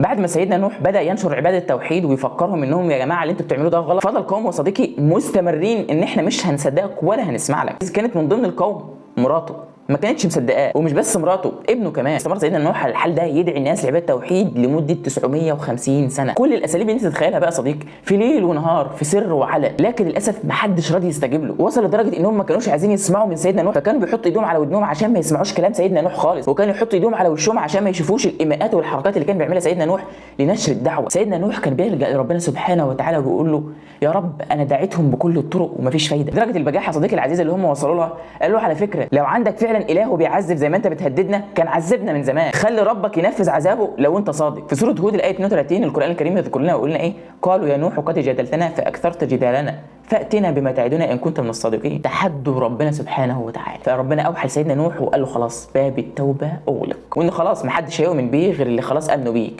بعد ما سيدنا نوح بدا ينشر عباده التوحيد ويفكرهم انهم يا جماعة اللي انتوا بتعملوه ده غلط، فضل قومه وصديقي مستمرين ان احنا مش هنصدقك ولا هنسمع لك. كانت من ضمن القوم مراته ما كانتش مصدقاه، ومش بس مراته، ابنه كمان. استمر سيدنا نوح على الحال ده يدعي الناس لعباده التوحيد لمدة 950 سنة. كل الاساليب اللي انت تتخيلها بقى يا صديقي، في ليل ونهار، في سر وعلن، لكن للاسف ما حدش راضي يستجيب له. وصل لدرجة انهم ما كانوش عايزين يسمعوا من سيدنا نوح، فكانوا بيحطوا ايديهم على ودنهم عشان ما يسمعوش كلام سيدنا نوح خالص، وكانوا يحطوا ايديهم على وشهم عشان ما يشوفوش الايماءات والحركات اللي كان بيعملها سيدنا نوح لنشر الدعوة. سيدنا نوح كان بيلجأ لربنا سبحانه وتعالى وبيقول له يا رب انا دعيتهم بكل الطرق ومفيش فايده. درجه البجاحة يا صديقي العزيز اللي هم وصلوا لها، قالوا له على فكرة لو عندك فعلا اله بيعذب زي ما انت بتهددنا كان عذبنا من زمان، خلي ربك ينفذ عذابه لو انت صادق. في سورة هود الايه 32 القران الكريم يذكر لنا ويقول لنا ايه؟ قالوا يا نوح قد جادلتنا فاكثرت جدالنا فاتنا بما تعدنا ان كنت من الصادقين. تحدوا ربنا سبحانه وتعالى، فربنا اوحى لسيدنا نوح وقال له خلاص باب التوبة اغلق، وان خلاص محدش هيؤمن بيه غير اللي خلاص امنوا بيك.